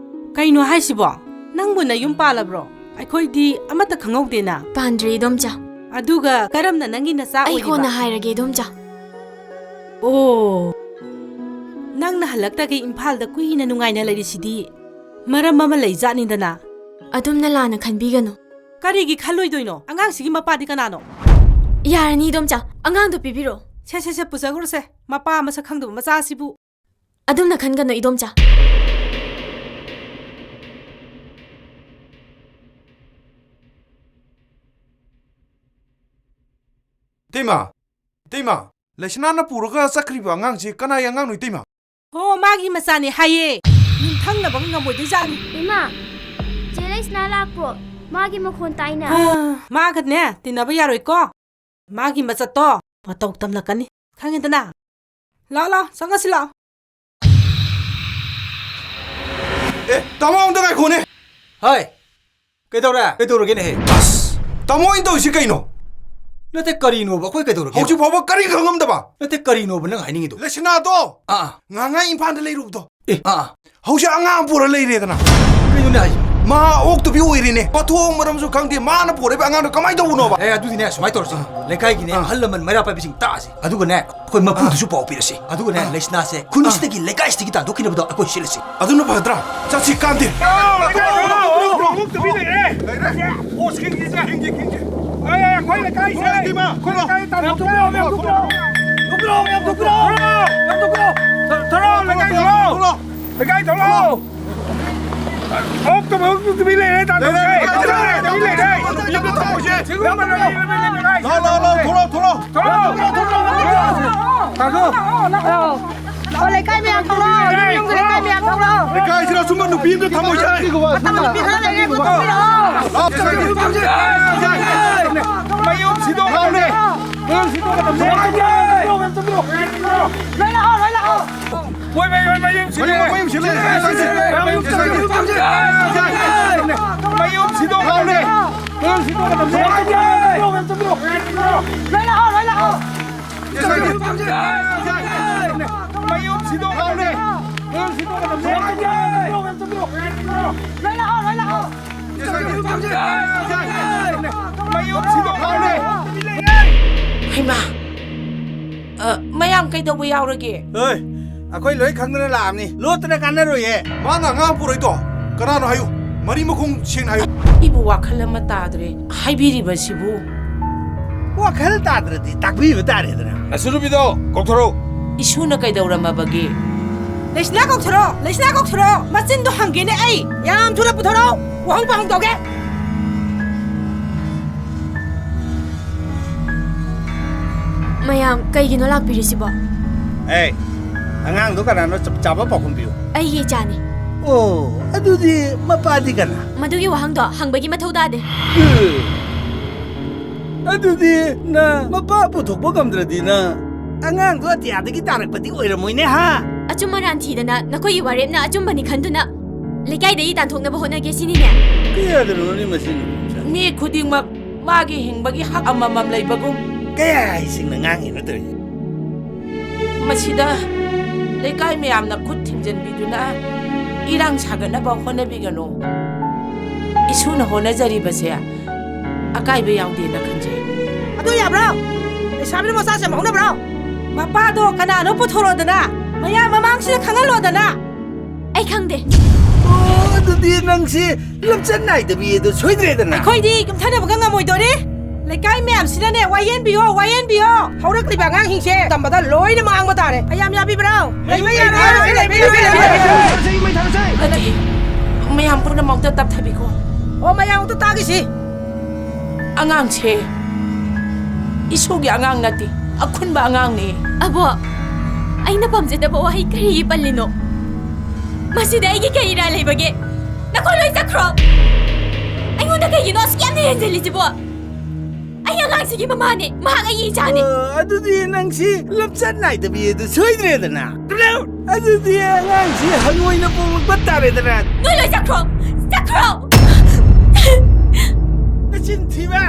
ꯀꯩꯅꯣ ꯍꯥꯏꯁꯤꯕꯣ? ꯅꯪꯕꯨ ꯅꯌꯨꯝ ꯄꯥꯜꯂꯕ꯭ꯔꯣ? ꯑꯩꯈꯣꯏꯗꯤ ꯑꯃꯠꯇ ꯈꯪꯍꯧꯗꯦꯅ꯫ ꯄꯥꯟꯗ꯭ꯔꯤ, ꯏꯗꯣꯝꯆꯥ꯫ ꯑꯗꯨꯒ ꯀꯔꯝꯅ ꯅꯪꯒꯤ ꯅꯆꯥ ꯑꯩ ꯑꯣꯏꯔꯤꯕ? ꯀꯣꯟꯅ ꯍꯥꯏꯔꯒꯦ, ꯏꯗꯣꯝꯆꯥ꯫ ꯑꯣ, ꯅꯪꯅ ꯍꯜꯂꯛꯇꯒꯩ ꯏꯝꯐꯥꯜꯗ ꯀꯨꯏꯅ ꯅꯨꯡꯉꯥꯏꯅ ꯂꯩꯔꯤꯁꯤꯗꯤ ꯃꯔꯝ ꯑꯃ ꯂꯩꯖꯥꯠꯅꯤꯗꯅ꯫ ꯑꯗꯨꯝꯅ ꯂꯥꯟꯅ ꯈꯟꯕꯤꯒꯅꯨ꯫ ꯀꯔꯤꯒꯤ ꯈꯜꯂꯣꯏꯗꯣꯏꯅꯣ? ꯑꯉꯥꯡꯁꯤꯒꯤ ꯃꯄꯥꯗꯤ ꯀꯅꯥꯅꯣ? ꯌꯥꯔꯅꯤ, ꯏꯗꯣꯝꯆꯥ꯫ ꯑꯉꯥꯡꯗꯣ ꯄꯤꯕꯤꯔꯣ꯫ ꯁꯦ, ꯁꯦ, ꯁꯦ, ꯄꯨꯖꯈ꯭ꯔꯣꯁꯦ꯫ ꯃꯄꯥ ꯃꯁꯛ ꯈꯪꯗꯕ ꯃꯆꯥꯁꯤꯕꯨ꯫ ꯑꯗꯨꯝꯅ ꯈꯟꯒꯅꯨ, ꯏꯗꯣꯝꯆꯥ꯫ ꯏꯇꯩꯃ, ꯏꯇꯩꯃ, ꯂꯩꯁꯅꯥꯅ ꯄꯨꯔꯒ ꯆꯠꯈ꯭ꯔꯤꯕ ꯑꯉꯥꯡꯁꯤ ꯀꯅꯥꯒꯤ ꯑꯉꯥꯡꯅꯣ, ꯏꯇꯩꯃ? ꯍꯣ, ꯃꯥꯒꯤ ꯃꯆꯥꯅꯦ ꯍꯥꯏꯌꯦ꯫ ꯅꯤꯡꯊꯪꯅꯕ ꯉꯝꯃꯣꯏꯗꯣꯏꯖꯥꯠꯅꯤ꯫ ꯏꯃꯥ, ꯆꯦ ꯂꯩꯁꯅꯥ ꯂꯥꯛꯄ꯭ꯔꯣ? ꯃꯥꯒꯤ ꯃꯈꯣꯟ ꯇꯥꯏꯅ꯫ ꯍꯥ, ꯃꯥꯒꯅꯦ ꯇꯤꯟꯅꯕ ꯌꯥꯔꯣꯏꯀꯣ꯫ ꯃꯥꯒꯤ ꯃꯆꯠꯇꯣ ꯃꯇꯧ ꯇꯝꯂꯛꯀꯅꯤ꯫ ꯈꯪꯉꯦꯗꯅ? ꯂꯥꯛꯑꯣ, ꯂꯥꯛꯑꯣ, ꯆꯪꯉꯁꯤ ꯂꯥꯛꯑꯣ꯫ ꯑꯦ, ꯇꯥꯃꯣ, ꯑꯝꯇ ꯉꯥꯏꯈꯣꯅꯦ꯫ ꯍꯥꯏ, ꯀꯩꯗꯧꯔꯦ? ꯀꯩꯗꯧꯔꯒꯦꯅꯦꯍꯦ? ꯑꯁ, ꯇꯥꯃꯣ, ꯑꯩꯅ ꯇꯧꯔꯤꯁꯤ ꯀꯩꯅꯣ? ꯅꯠꯇꯦ, ꯀꯔꯤꯅꯣꯕ? ꯑꯩꯈꯣꯏ ꯀꯩꯗꯧꯔꯒꯦ? ꯍꯧꯖꯤꯛ ꯐꯥꯎꯕ ꯀꯔꯤ ꯈꯪꯉꯝꯗꯕ? ꯅꯠꯇꯦ, ꯀꯔꯤꯅꯣꯕ ꯅꯪ ꯍꯥꯏꯅꯤꯡꯉꯤꯗꯣ? ꯂꯩꯁꯅꯥꯗꯣ ꯑꯥ, ꯑꯥ꯫ ꯉꯥꯡꯉꯥꯏ ꯏꯝꯐꯥꯜꯗ ꯂꯩꯔꯨꯕꯗꯣ꯫ ꯑꯦ, ꯑꯥ, ꯑꯥ꯫ ꯍꯧꯖꯤꯛ ꯑꯉꯥꯡ ꯄꯨꯔ ꯂꯩꯔꯦꯗꯅ꯫ ꯀꯩꯅꯣꯅꯦ ꯍꯥꯏꯁꯦ? ꯃꯥ ꯑꯣꯛꯇꯕꯤ ꯑꯣꯏꯔꯦꯅꯦ꯫ ꯃꯊꯣꯡ ꯃꯔꯝꯁꯨ ꯈꯪꯗꯦ꯫ ꯃꯥꯅ ꯄꯨꯔꯛꯏꯕ ꯑꯉꯥꯡꯗꯣ ꯀꯃꯥꯏꯅ ꯇꯧꯕꯅꯣꯕ? ꯑꯦ, ꯑꯗꯨꯗꯤꯅꯦ, ꯁꯨꯃꯥꯏꯅ ꯇꯧꯔꯁꯤ꯫ ꯑꯥ꯫ ꯂꯩꯀꯥꯏꯒꯤꯅꯦ, ꯑꯥ, ꯑꯍꯜ ꯂꯃꯟ ꯃꯩꯔꯥ ꯄꯥꯏꯕꯤꯁꯤꯡ ꯇꯥꯛꯑꯁꯤ꯫ ꯑꯗꯨꯒꯅꯦ, ꯑꯩꯈꯣꯏ ꯃꯄꯨꯗꯨꯁꯨ, ꯑꯥ, ꯄꯥꯎ ꯄꯤꯔꯁꯤ꯫ ꯑꯗꯨꯒꯅꯦ, ꯑꯥ, ꯂꯩꯁꯅꯥꯁꯦ ꯈꯨꯟꯁꯤꯗꯒꯤ, ꯑꯥ, ꯂꯩꯀꯥꯏꯁꯤꯗꯒꯤ ꯇꯥꯟꯊꯣꯛꯈꯤꯅꯕꯗꯣ ꯑꯩꯈꯣꯏ ꯁꯤꯜꯂꯁꯤ꯫ ꯑꯗꯨꯅ ꯐꯒꯗ꯭ꯔꯥ? ꯆꯠꯁꯤ, ꯀꯥꯟꯗꯦ꯫ ꯑꯣꯛꯇꯕꯤ ꯂꯩꯔꯦ꯫ ꯂꯩꯔꯦ꯫ ꯑꯣ, ꯈꯤꯡꯁꯤ, ꯈꯤꯡꯁꯤ, ꯈꯤꯡꯁꯤ꯫ ꯑꯩ, ꯑꯩ, ꯑꯩꯈꯣꯏ ꯂꯩꯀꯥꯏꯁꯦ, ꯊꯣꯛꯂꯛꯑꯣ, ꯏꯃꯥ, ꯑꯩꯈꯣꯏ ꯂꯩꯀꯥꯏ ꯇꯥꯟꯊꯣꯛꯄ ꯌꯥꯕ ꯌꯥꯝ ꯊꯣꯛꯄꯤꯔꯣ꯫ ꯊꯣꯛꯄꯤꯔꯣ, ꯌꯥꯝ ꯊꯣꯛꯄꯤꯔꯣ꯫ ꯌꯥꯝ ꯊꯣꯛꯄꯤꯔꯣ꯫ ꯊꯣꯛꯂꯛꯑꯣ, ꯂꯩꯀꯥꯏ ꯊꯣꯛꯂꯛꯑꯣ꯫ ꯂꯩꯀꯥꯏ ꯊꯣꯛꯂꯛꯑꯣ꯫ ꯑꯣꯛꯇꯕ, ꯑꯣꯛꯇꯕꯤ ꯂꯩꯔꯦ, ꯇꯥꯟꯊꯣꯛꯈ꯭ꯔꯦ꯫ ꯂꯩꯔꯦ, ꯂꯩꯔꯦ, ꯂꯩꯔꯦ, ꯂꯩꯔꯦ꯫ ꯁꯤꯒꯨꯝꯕ ꯂꯩꯔꯦ, ꯂꯩꯔꯦ, ꯂꯩꯔꯦ꯫ ꯂꯥꯛꯑꯣ, ꯂꯥꯛꯑꯣ, ꯂꯥꯛꯑꯣ, ꯊꯣꯛꯂꯛꯑꯣ, ꯊꯣꯛꯂꯛꯑꯣ꯫ ꯊꯣꯛꯂꯛꯑꯣ, ꯊꯣꯛꯂꯛꯑꯣ꯫ ꯇꯥꯟꯊꯣꯛ꯫ ꯑꯣ, ꯂꯩꯀꯥꯏ ꯃꯌꯥꯝ ꯊꯣꯛꯂꯛꯑꯣ꯫ ꯌꯨꯝ ꯌꯨꯝꯒꯤ ꯂꯩꯀꯥꯏ ꯃꯌꯥꯝ ꯊꯣꯛꯂꯛꯑꯣ꯫ ꯂꯩꯀꯥꯏꯁꯤꯗ ꯑꯆꯨꯝꯕ ꯅꯨꯄꯤ ꯑꯝꯇ ꯊꯝꯃꯣꯏꯁꯦ꯫ ꯑꯆꯨꯝꯕ ꯅꯨꯄꯤ ꯈꯔ ꯂꯩꯔꯦ, ꯄꯨꯊꯣꯛꯄꯤꯔꯛꯑꯣ꯫ ꯂꯥꯛꯑꯣ, ꯂꯥꯛꯑꯣ, ꯂꯥꯛꯑꯣ꯫ ꯃꯌꯨꯝ ꯁꯤꯗꯣꯛ ꯂꯥꯎꯅꯦ꯫ ꯃꯌꯨꯝ ꯁꯤꯗꯣꯛꯀꯗꯕꯅꯦ꯫ ꯂꯣꯏ ꯂꯥꯛꯑꯣ, ꯂꯣꯏ ꯂꯥꯛꯑꯣ꯫ ꯃꯣꯏ ꯃꯌꯨꯝ, ꯃꯌꯨꯝ ꯁꯤꯗꯣꯛ꯫ ꯃꯌꯨꯝ, ꯃꯌꯨꯝ ꯁꯤꯗꯣꯛ꯫ ꯃꯌꯨꯝ ꯁꯤꯗꯣꯛ꯫ ꯃꯌꯨꯝ ꯁꯤꯗꯣꯛꯀꯗꯕꯅꯦ꯫ ꯂꯥꯎꯅꯦ꯫ ꯃꯌꯨꯝ ꯁꯤꯗꯣꯛꯀꯗꯕꯅꯦ꯫ ꯂꯣꯏ ꯂꯥꯛꯑꯣ, ꯂꯣꯏ ꯂꯥꯛꯑꯣ꯫ ꯃꯌꯨꯝ ꯁꯤꯗꯣꯛ꯫ ꯂꯥꯎꯅꯦ꯫ ꯃꯌꯨꯝ ꯁꯤꯗꯣꯛꯀꯗꯕꯅꯦ꯫ ꯂꯣꯏ ꯂꯥꯛꯑꯣ, ꯂꯣꯏ ꯂꯥꯛꯑꯣ꯫ ꯃꯌꯨꯝ ꯁꯤꯗꯣꯛ꯫ ꯂꯥꯎꯅꯦ꯫ ꯍꯩꯃꯥ! ꯑ, ꯃꯌꯥꯝ ꯀꯩꯗꯧꯕ ꯌꯥꯎꯔꯒꯦ? ꯑꯦ, ꯑꯩꯈꯣꯏ ꯂꯣꯏ ꯈꯪꯗꯅ ꯂꯥꯛꯑꯕꯅꯤ꯫ ꯂꯣꯠꯇꯅ ꯀꯥꯟꯅꯔꯣꯏꯌꯦ꯫ ꯃꯥꯅ ꯑꯉꯥꯡ ꯄꯨꯔꯛꯏꯗꯣ ꯀꯅꯥꯅꯣ ꯍꯥꯏꯌꯨ꯫ ꯃꯔꯤ ꯃꯈꯣꯡ ꯁꯦꯡꯅ ꯍꯥꯏꯌꯨ꯫ ꯑꯩꯕꯨ ꯋꯥꯈꯜ ꯑꯃ ꯇꯥꯗ꯭ꯔꯦ꯫ ꯍꯥꯏꯕꯤꯔꯤꯕꯁꯤꯕꯨ? ꯋꯥꯈꯜ ꯇꯥꯗ꯭ꯔꯗꯤ ꯇꯥꯛꯄꯤꯕ ꯇꯥꯔꯦꯗꯅ꯫ ꯅꯁꯨ ꯅꯨꯄꯤꯗꯣ ꯀꯧꯊꯣꯔꯛꯎ꯫ ꯏꯁꯨꯅ ꯀꯩꯗꯧꯔꯝꯃꯕꯒꯦ? ꯂꯩꯁꯅꯥ ꯀꯧꯊꯣꯔꯛꯑꯣ, ꯂꯩꯁꯅꯥ ꯀꯧꯊꯣꯔꯛꯑꯣ꯫ ꯃꯆꯤꯟꯗꯣ ꯍꯪꯒꯦꯅꯦ ꯑꯩ꯫ ꯌꯥꯝ ꯊꯨꯅ ꯄꯨꯊꯣꯔꯛꯑꯣ꯫ ꯋꯥꯍꯪ ꯄꯥꯎꯍꯪ ꯇꯧꯒꯦ꯫ ꯃꯌꯥꯝ ꯀꯩꯒꯤꯅꯣ ꯂꯥꯛꯄꯤꯔꯤꯁꯤꯕꯣ? ꯑꯦ, ꯑꯉꯥꯡꯗꯣ ꯀꯅꯥꯅꯣ? ꯆꯞ ꯆꯥꯕ ꯄꯥꯎꯈꯨꯝ ꯄꯤꯌꯨ꯫ ꯑꯩꯒꯤ ꯏꯆꯥꯅꯤ꯫ ꯑꯣ, ꯑꯗꯨꯗꯤ ꯃꯄꯥꯗꯤ ꯀꯅꯥ? ꯃꯗꯨꯒꯤ ꯋꯥꯍꯪꯗꯣ ꯍꯪꯕꯒꯤ ꯃꯊꯧ ꯇꯥꯗꯦ꯫ ꯑꯦ, ꯑꯗꯨꯗꯤ ꯅꯪ ꯃꯄꯥ ꯄꯨꯊꯣꯛꯄ ꯉꯝꯗ꯭ꯔꯗꯤ ꯅꯪ ꯑꯉꯥꯡꯗꯣ ꯑꯇꯤꯌꯥꯗꯒꯤ ꯇꯥꯔꯛꯄꯗꯤ ꯑꯣꯏꯔꯝꯃꯣꯏꯅꯦ, ꯍꯥ? ꯑꯆꯨꯝ ꯑꯔꯥꯟ ꯊꯤꯗꯅ ꯅꯈꯣꯏꯒꯤ ꯋꯥꯔꯦꯞꯅ ꯑꯆꯨꯝꯕꯅꯤ ꯈꯟꯗꯨꯅ ꯂꯩꯀꯥꯏꯗꯒꯤ ꯇꯥꯟꯊꯣꯛꯅꯕ ꯍꯣꯠꯅꯒꯦ ꯁꯤꯅꯤꯅꯦ? ꯀꯌꯥꯗꯅꯣꯅꯦ ꯃꯁꯤ ꯅꯨꯄꯤ ꯃꯆꯥ? ꯃꯤ ꯈꯨꯗꯤꯡꯃꯛ ꯃꯥꯒꯤ ꯍꯤꯡꯕꯒꯤ ꯍꯛ ꯑꯃꯃꯝ ꯂꯩꯕꯒꯨꯝ꯫ ꯀꯌꯥ ꯍꯩꯁꯤꯡꯅ ꯉꯥꯡꯉꯤꯅꯣ ꯇꯧꯔꯤꯁꯦ? ꯃꯁꯤꯗ ꯂꯩꯀꯥꯏ ꯃꯌꯥꯝꯅ ꯈꯨꯠ ꯊꯤꯡꯖꯤꯟꯕꯤꯗꯨꯅ ꯏꯔꯥꯡ ꯁꯥꯒꯠꯅꯕ ꯍꯣꯠꯅꯕꯤꯒꯅꯨ꯫ ꯏꯁꯨꯅ ꯍꯣꯠꯅꯖꯔꯤꯕꯁꯦ ꯑꯀꯥꯏꯕ ꯌꯥꯎꯗꯦꯅ ꯈꯟꯖꯩ꯫ ꯑꯗꯨ ꯌꯥꯕ꯭ꯔꯣ? ꯂꯩꯁꯥꯕꯤꯅ ꯃꯆꯥ ꯁꯦꯝ ꯍꯧꯅꯕ꯭ꯔꯣ? ꯃꯄꯥꯗꯣ ꯀꯅꯥꯅꯣ ꯄꯨꯊꯣꯔꯛꯑꯣꯗꯅ, ꯃꯌꯥꯝ ꯃꯃꯥꯡꯁꯤꯗ ꯈꯪꯍꯜꯂꯣꯗꯅ꯫ ꯑꯩ ꯈꯪꯗꯦ꯫ ꯑꯣ, ꯑꯗꯨꯗꯤ ꯅꯪꯁꯤ ꯂꯝꯆꯠ ꯅꯥꯏꯗꯕꯤ ꯑꯗꯨ ꯁꯣꯏꯗ꯭ꯔꯦꯗꯅ꯫ ꯑꯩꯈꯣꯏꯗꯤ ꯀꯨꯝꯊꯅꯕꯒ ꯉꯝꯃꯣꯏꯗꯣꯔꯤ꯫ ꯂꯩꯀꯥꯏ ꯃꯌꯥꯝꯁꯤꯅꯅꯦ ꯋꯥꯌꯦꯟꯕꯤꯌꯣ, ꯋꯥꯌꯦꯟꯕꯤꯌꯣ꯫ ꯍꯧꯔꯛꯂꯤꯕ ꯑꯉꯥꯡꯁꯤꯡꯁꯦ ꯇꯝꯕꯗ ꯂꯣꯏꯅ ꯃꯥꯡꯕ ꯇꯥꯔꯦ꯫ ꯃꯌꯥꯝ ꯌꯥꯕꯤꯕ꯭ꯔꯣ? ꯂꯩꯕ ꯌꯥꯔꯣꯏ, ꯂꯩꯕ ꯌꯥꯔꯣꯏ꯫ ꯅꯠꯇꯦ, ꯃꯌꯥꯝ ꯄꯨꯝꯅꯃꯛꯇ ꯇꯞꯊꯕꯤꯈꯣ꯫ ꯑꯣ, ꯃꯌꯥꯝ ꯑꯝꯇ ꯇꯥꯈꯤꯁꯤ꯫ ꯑꯉꯥꯡꯁꯦ ꯏꯁꯨꯒꯤ ꯑꯉꯥꯡ ꯅꯠꯇꯦ, ꯑꯈꯨꯟꯕ ꯑꯉꯥꯡꯅꯦ꯫ ꯑꯕꯣ, ꯑꯩꯅ ꯄꯥꯝꯖꯗꯕ ꯋꯥꯍꯩ ꯀꯔꯤꯒꯤ ꯄꯜꯂꯤꯅꯣ? ꯃꯁꯤꯗ ꯑꯩꯒꯤ ꯀꯔꯤ ꯏꯔꯥꯜ ꯂꯩꯕꯒꯦ? ꯅꯈꯣꯏ ꯂꯣꯏ ꯆꯠꯈ꯭ꯔꯣ꯫ ꯑꯩꯉꯣꯟꯗ ꯀꯩꯒꯤꯅꯣ ꯑꯁꯨꯛ ꯌꯥꯝꯅ ꯍꯦꯟꯖꯜꯂꯤꯁꯤꯕꯣ? ꯑꯩ ꯑꯉꯥꯡꯁꯤꯒꯤ ꯃꯃꯥꯅꯦ, ꯃꯍꯥꯛ ꯑꯩꯒꯤ ꯏꯆꯥꯅꯦ꯫ ꯑꯣ, ꯑꯗꯨꯗꯤ ꯅꯪꯁꯤ ꯂꯝꯆꯠ ꯅꯥꯏꯗꯕꯤ ꯑꯗꯨ ꯁꯣꯏꯗ꯭ꯔꯦꯗꯅ꯫ ꯑꯗꯨꯗꯤ ꯑꯉꯥꯡꯁꯤ ꯍꯪꯉꯣꯏꯅ ꯄꯣꯛꯂꯛꯄ ꯇꯥꯔꯦꯗꯅ꯫ ꯅꯣꯏ ꯂꯣꯏ ꯆꯠꯈ꯭ꯔꯣ! ꯆꯠꯈ꯭ꯔꯣ! ꯅꯆꯤꯟ ꯊꯤꯕ!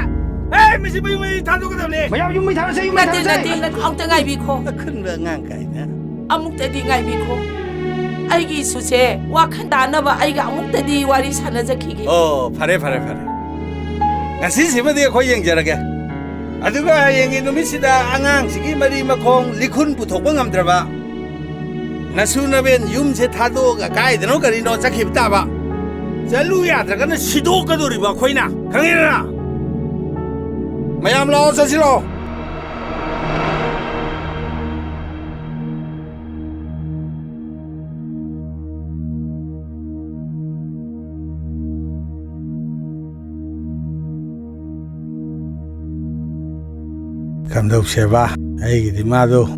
ꯑꯦ, ꯃꯁꯤ ꯃꯌꯨꯝ ꯃꯌꯨꯝ ꯊꯥꯗꯣꯛꯀꯗꯕꯅꯦ꯫ ꯃꯌꯥꯝ ꯌꯨꯝ ꯃꯩ ꯊꯥꯔꯁꯦ, ꯌꯨꯝ ꯃꯩ ꯅꯠꯇꯦ, ꯊꯥꯔꯁꯦ꯫ ꯅꯠꯇꯦ, ꯅꯠꯇꯦ, ꯑꯃꯨꯛꯇ ꯉꯥꯏꯕꯤꯈꯣ꯫ ꯑꯈꯨꯟꯕ ꯑꯉꯥꯡ ꯀꯥꯏꯅ꯫ ꯑꯃꯨꯛꯇꯗꯤ ꯉꯥꯏꯕꯤꯈꯣ꯫ ꯑꯩꯒꯤ ꯏꯁꯨꯁꯦ ꯋꯥꯈꯜ ꯇꯥꯅꯕ ꯑꯩꯒ ꯑꯃꯨꯛꯇꯗꯤ ꯋꯥꯔꯤ ꯁꯥꯟꯅꯖꯈꯤꯒꯦ꯫ ꯑꯣ, ꯐꯔꯦ, ꯐꯔꯦ, ꯐꯔꯦ꯫ ꯉꯁꯤꯁꯤꯃꯗꯤ ꯑꯩꯈꯣꯏ ꯌꯦꯡꯖꯔꯒꯦ꯫ ꯑꯗꯨꯒ ꯍꯌꯦꯡꯒꯤ ꯅꯨꯃꯤꯠꯁꯤꯗ ꯑꯉꯥꯡꯁꯤꯒꯤ ꯃꯔꯤ ꯃꯈꯣꯡ ꯂꯤꯈꯨꯟ ꯄꯨꯊꯣꯛꯄ ꯉꯝꯗ꯭ꯔꯕ ꯅꯁꯨ ꯅꯕꯦꯟ ꯌꯨꯝꯁꯦ ꯊꯥꯗꯣꯛꯑꯒ ꯀꯥꯏꯗꯅꯣ ꯀꯔꯤꯅꯣ ꯆꯠꯈꯤꯕ ꯇꯥꯕ꯫ ꯆꯠꯂꯨ ꯌꯥꯗ꯭ꯔꯒꯅ ꯁꯤꯗꯣꯛꯀꯗꯧꯔꯤꯕ ꯑꯩꯈꯣꯏꯅ, ꯈꯪꯉꯦꯗꯅ? ꯃꯌꯥꯝ ꯂꯥꯛꯑꯣ, ꯆꯠꯁꯤ ꯂꯥꯛꯑꯣ꯫ ꯀꯝꯗꯧꯁꯦꯕ? ꯑꯩꯒꯤꯗꯤ ꯃꯥꯗꯣ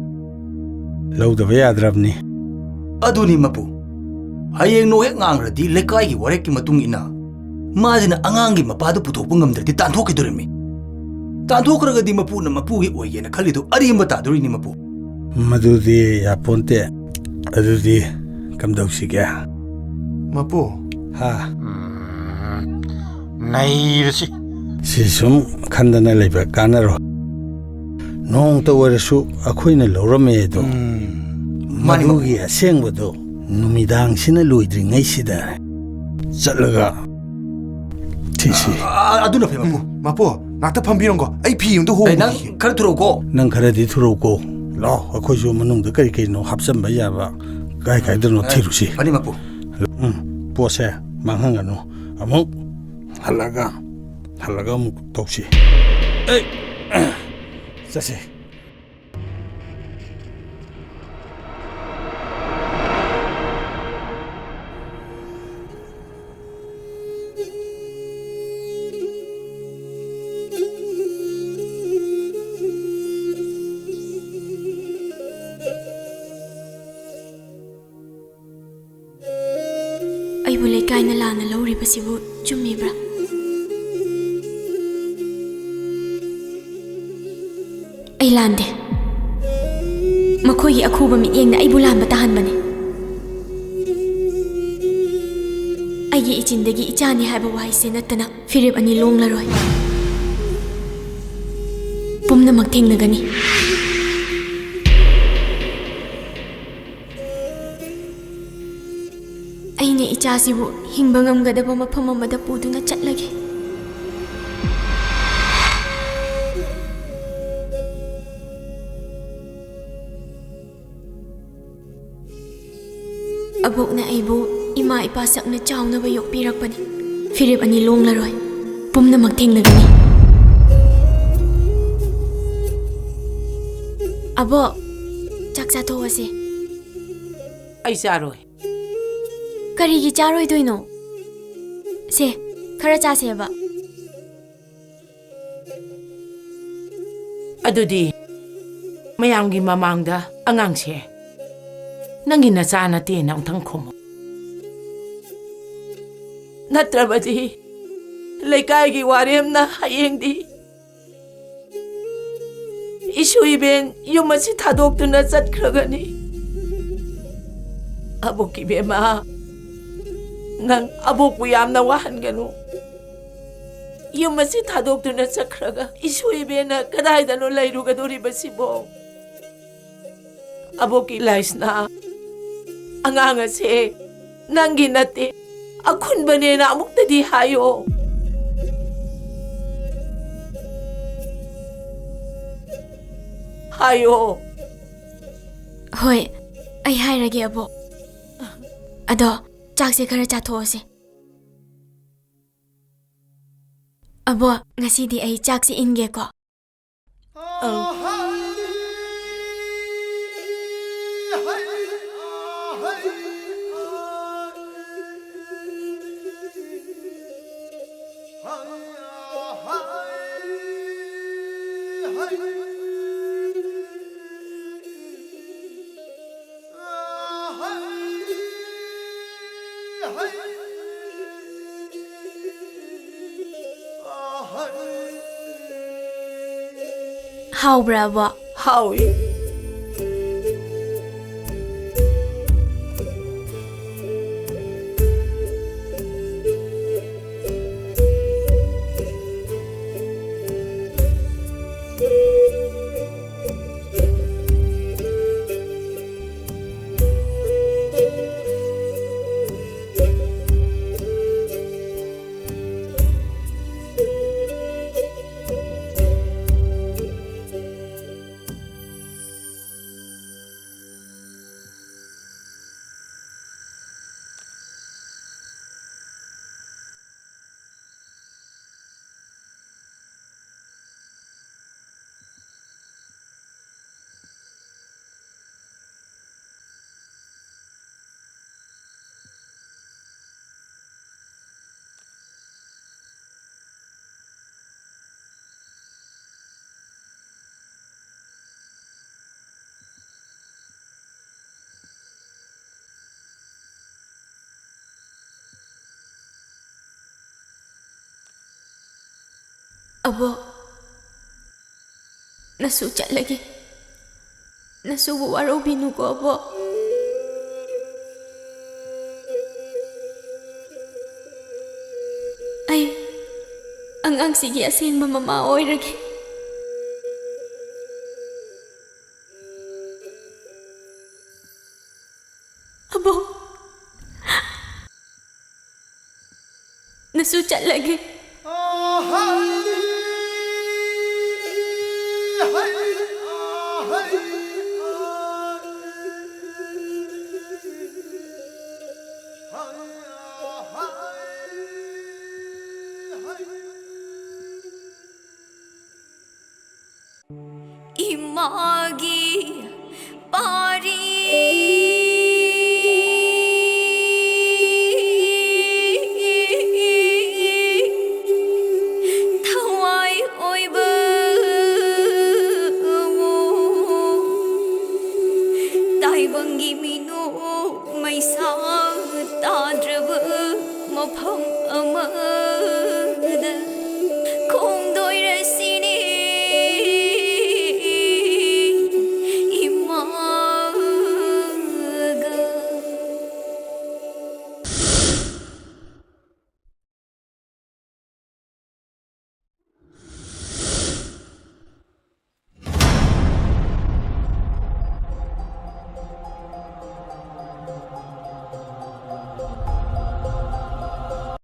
ꯂꯧꯗꯕ ꯌꯥꯗ꯭ꯔꯕꯅꯤ꯫ ꯑꯗꯨꯅꯤ ꯃꯄꯨ, ꯍꯌꯦꯡ ꯅꯣꯡ ꯍꯦꯛ ꯉꯥꯡꯈ꯭ꯔꯗꯤ ꯂꯩꯀꯥꯏꯒꯤ ꯋꯥꯔꯦꯞꯀꯤ ꯃꯇꯨꯡ ꯏꯟꯅ ꯃꯥꯁꯤꯅ ꯑꯉꯥꯡꯒꯤ ꯃꯄꯥꯗꯨ ꯄꯨꯊꯣꯛꯄ ꯉꯝꯗ꯭ꯔꯗꯤ ꯇꯥꯟꯊꯣꯛꯈꯤꯗꯣꯔꯤꯃꯤ꯫ ꯇꯥꯟꯊꯣꯛꯈ꯭ꯔꯒꯗꯤ ꯃꯄꯨꯅ ꯃꯄꯨꯒꯤ ꯑꯣꯏꯒꯦꯅ ꯈꯜꯂꯤꯗꯣ ꯑꯔꯦꯝꯕ ꯇꯥꯗꯣꯔꯤꯅꯤ ꯃꯄꯨ꯫ ꯃꯗꯨꯗꯤ ꯌꯥꯄꯣꯟꯇꯦ꯫ ꯑꯗꯨꯗꯤ ꯀꯝꯗꯧꯁꯤꯒꯦ? ꯃꯄꯨ꯫ ꯍꯥ? ꯎꯝ, ꯅꯩꯔꯁꯤ꯫ ꯁꯤ ꯁꯨꯝ ꯈꯟꯗꯅ ꯂꯩꯕ ꯀꯥꯟꯅꯔꯣꯏ꯫ ꯅꯣꯡꯇ ꯑꯣꯏꯔꯁꯨ ꯑꯩꯈꯣꯏꯅ ꯂꯧꯔꯝꯃꯦ ꯑꯗꯣ꯫ ꯎꯝ, ꯃꯥꯅꯤ, ꯃꯗꯨꯒꯤ ꯑꯁꯦꯡꯕꯗꯣ ꯅꯨꯃꯤꯗꯥꯡꯁꯤꯅ ꯂꯣꯏꯗ꯭ꯔꯤꯉꯩꯁꯤꯗ ꯆꯠꯂꯒ ꯊꯤꯁꯤ꯫ ꯑ, ꯑ, ꯑꯗꯨꯅ ꯐꯩ, ꯃꯄꯨ꯫ ꯎꯝ, ꯃꯄꯨ, ꯉꯥꯛꯇ ꯐꯝꯕꯤꯔꯝꯀꯣ, ꯑꯩ ꯐꯤ ꯑꯝꯇ ꯑꯦ, ꯅꯪ ꯍꯣꯡꯉꯨꯈꯤꯒꯦ꯫ ꯈꯔ ꯊꯨꯔꯛꯎꯀꯣ꯫ ꯅꯪ ꯈꯔꯗꯤ ꯊꯨꯔꯛꯎꯀꯣ꯫ ꯂꯥꯛꯑꯣ, ꯑꯩꯈꯣꯏꯁꯨ ꯃꯅꯨꯡꯗ ꯀꯔꯤ ꯀꯔꯤꯅꯣ ꯍꯥꯞꯆꯤꯟꯕ ꯌꯥꯕ ꯀꯥꯏ ꯀꯥꯏꯗꯅꯣ ꯑꯦ, ꯊꯤꯔꯨꯁꯤ꯫ ꯐꯅꯤ, ꯃꯄꯨ꯫ ꯎꯝ, ꯄꯣꯠꯁꯦ ꯃꯥꯡꯍꯟꯒꯅꯨ꯫ ꯑꯃꯨꯛ ꯍꯜꯂꯒ, ꯍꯜꯂꯒ ꯑꯃꯨꯛ ꯇꯧꯁꯤ꯫ ꯑꯩ, ꯆꯠꯁꯤ꯫ ꯑꯩꯕꯨ ꯂꯩꯀꯥꯏꯅ ꯂꯥꯟꯅ ꯂꯧꯔꯤꯕꯁꯤꯕꯨ ꯆꯨꯝꯃꯤꯕ꯭ꯔꯥ? ꯑꯩ ꯂꯥꯟꯗꯦ꯫ ꯃꯈꯣꯏꯒꯤ ꯑꯈꯨꯕ ꯃꯤꯠꯌꯦꯡꯅ ꯑꯩꯕꯨ ꯂꯥꯟꯕ ꯇꯥꯍꯟꯕꯅꯤ꯫ ꯑꯩꯒꯤ ꯏꯆꯤꯟꯗꯒꯤ ꯏꯆꯥꯅꯤ ꯍꯥꯏꯕ ꯋꯥꯍꯩꯁꯦ ꯅꯠꯇꯅ ꯐꯤꯔꯦꯞ ꯑꯅꯤ ꯂꯣꯡꯂꯔꯣꯏ꯫ ꯄꯨꯝꯅꯃꯛ ꯊꯦꯡꯅꯒꯅꯤ꯫ ꯑꯩꯅ ꯏꯆꯥꯁꯤꯕꯨ ꯍꯤꯡꯕ ꯉꯝꯒꯗꯕ ꯃꯐꯝ ꯑꯃꯗ ꯄꯨꯗꯨꯅ ꯆꯠꯂꯒꯦ꯫ ꯑꯕꯣꯛꯅ ꯑꯩꯕꯨ ꯏꯃꯥ ꯏꯄꯥ ꯁꯛꯅ ꯆꯥꯎꯅꯕ ꯌꯣꯛꯄꯤꯔꯛꯄꯅꯤ꯫ ꯐꯤꯔꯦꯞ ꯑꯅꯤ ꯂꯣꯡꯂꯔꯣꯏ꯫ ꯄꯨꯝꯅꯃꯛ ꯊꯦꯡꯅꯒꯅꯤ꯫ ꯑꯕꯣꯛ, ꯆꯥꯛ ꯆꯥꯊꯣꯛꯑꯁꯦ꯫ ꯑꯩ ꯆꯥꯔꯣꯏ꯫ ꯀꯔꯤꯒꯤ ꯆꯥꯔꯣꯏꯗꯣꯏꯅꯣ? ꯁꯦ, ꯈꯔ ꯆꯥꯁꯦꯕ꯫ ꯑꯗꯨꯗꯤ ꯃꯌꯥꯝꯒꯤ ꯃꯃꯥꯡꯗ ꯑꯉꯥꯡꯁꯦ ꯅꯪꯒꯤ ꯅꯆꯥ ꯅꯠꯇꯦꯅ ꯑꯃꯨꯛꯇꯪ ꯈꯨꯝꯃꯨ꯫ ꯅꯠꯇ꯭ꯔꯕꯗꯤ ꯂꯩꯀꯥꯏꯒꯤ ꯋꯥꯔꯦꯝꯅ ꯍꯌꯦꯡꯗꯤ ꯏꯁꯨ ꯏꯕꯦꯟ ꯌꯨꯝ ꯑꯁꯤ ꯊꯥꯗꯣꯛꯇꯨꯅ ꯆꯠꯈ꯭ꯔꯒꯅꯤ꯫ ꯑꯕꯣꯛꯀꯤ ꯏꯕꯦꯝꯃ, ꯅꯪ ꯑꯕꯣꯛꯄꯨ ꯌꯥꯝꯅ ꯋꯥꯍꯟꯒꯅꯨ꯫ ꯌꯨꯝ ꯑꯁꯤ ꯊꯥꯗꯣꯛꯇꯨꯅ ꯆꯠꯈ꯭ꯔꯒ ꯏꯁꯨ ꯏꯕꯦꯟꯅ ꯀꯗꯥꯏꯗꯅꯣ ꯂꯩꯔꯨꯒꯗꯧꯔꯤꯕꯁꯤꯕꯣ? ꯑꯕꯣꯛꯀꯤ ꯂꯥꯏꯁꯅꯥ, ꯑꯉꯥꯡ ꯑꯁꯦ ꯅꯪꯒꯤ ꯅꯠꯇꯦ, ꯑꯈꯨꯟꯕꯅꯦꯅ ꯑꯃꯨꯛꯇꯗꯤ ꯍꯥꯏꯌꯣ꯫ ꯍꯥꯏꯌꯣ꯫ ꯍꯣꯏ, ꯑꯩ ꯍꯥꯏꯔꯒꯦ, ꯑꯕꯣꯛ꯫ ꯑꯗꯣ ꯆꯥꯛꯁꯦ ꯈꯔ ꯆꯥꯊꯣꯛꯑꯁꯦ꯫ ꯑꯕꯣꯛ, ꯉꯁꯤꯗꯤ ꯑꯩ ꯆꯥꯛꯁꯦ ꯏꯟꯒꯦꯀꯣ꯫ ꯑꯧ꯫ ꯍꯥꯎꯕ꯭ꯔꯥ, ꯑꯕꯣꯛ? ꯍꯥꯎꯏ꯫ ꯑꯕꯣꯛ, ꯅꯁꯨ ꯆꯠꯂꯒꯦ꯫ ꯅꯁꯨꯕꯨ ꯋꯥꯔꯧꯕꯤꯅꯨꯀꯣ, ꯑꯕꯣꯛ꯫ ꯑꯩ ꯑꯉꯥꯡꯁꯤꯒꯤ ꯑꯁꯦꯡꯕ ꯃꯃꯥ ꯑꯣꯏꯔꯒꯦ꯫ ꯑꯕꯣꯛ, ꯅꯁꯨ ꯆꯠꯂꯒꯦ꯫ ꯏꯃꯥꯒꯤ